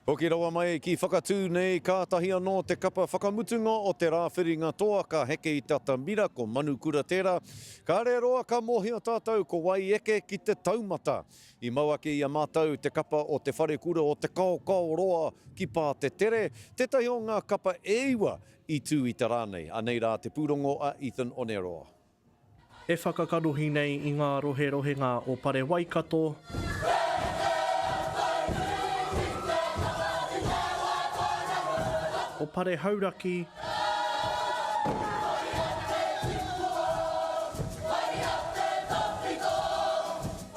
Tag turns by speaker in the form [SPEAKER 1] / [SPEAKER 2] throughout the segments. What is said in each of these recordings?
[SPEAKER 1] Hoki rawa mai ki Whakatū nei, kātahi anō te kapa whakamutunga o te rā whiringa toa ka heke i te atamira, ko Manukura tērā. Kāre roa ka mōhio tātou ko wai eke ki te taumata. I mau ake i a mātou te kapa o Te Wharekura o Te Kaokaoroa ki Pātetere, tētahi o ngā kapa e iwa i tū i te rā nei. Anei rā te pūrongo a Ethan Oneroa.
[SPEAKER 2] E whakakanohi nei i ngā roherohenga o Pare Waikato. O Pare Hauraki.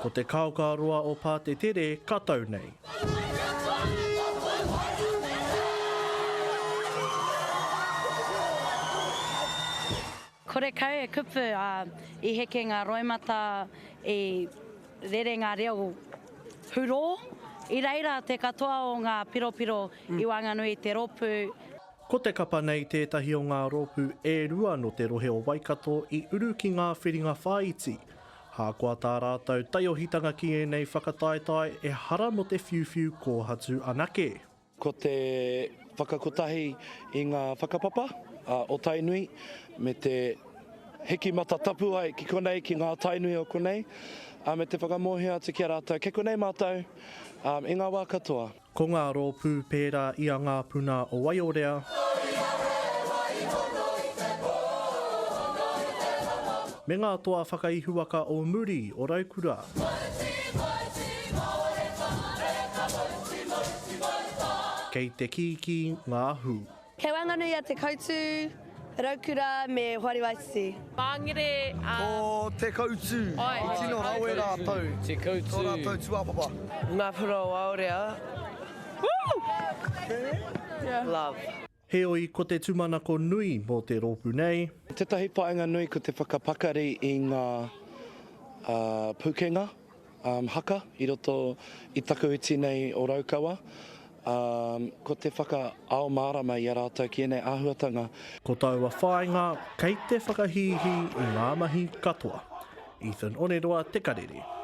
[SPEAKER 2] Ko te kaokaoroa o Pātetere ka tau nei.
[SPEAKER 3] Korekau e kupu, ā, i heke ngā roimata, i rere ngā reo hurō. I reira te katoa o ngā piropiro i waenganui i te rōpū.
[SPEAKER 2] Ko te kapa nei tētahi o ngā rōpū e rua nō te rohe o Waikato i uru ki ngā whiringa whāiti. Hākoa tā rātou taiohitanga ki ēnei whakataetae ehara nō te whiuwhiu kōhatu anake.
[SPEAKER 4] Ko te whakakotahi i ngā whakapapa o Tainui me te hiki matatapu ai ki konei, ki ngā Tainui o konei, me te whakamōhio atu ki a rātou, kei konei mātou i ngā wā katoa.
[SPEAKER 2] Ko ngā rōpū pērā i a Ngā Puna o Waiorea, me ngā toa whakaihuwaka o muri o Raukura. Kei te kīkī ngā hū.
[SPEAKER 5] Kei waenganui i a Te Koutu, Raukura me Hoari Waititi.
[SPEAKER 6] Māngere,
[SPEAKER 7] ā. Ko Te Koutu, i tino rawe rātou, tō rātou tūāpapa.
[SPEAKER 8] Ngā Puna o Aorea, Woo! Love.
[SPEAKER 2] Heoi, ko te tūmanako nui mō te rōpū nei.
[SPEAKER 4] Tētahi whāinga nui ko te whakapakari i ngā pūkenga haka i roto i taku iti nei o Raukawa, ko te whakaao mārama i a rātou ki ēnei āhuatanga.
[SPEAKER 2] Ko taua whāinga kei te whakahīhī i ngā mahi katoa. Ethan Oneroa Te Karere.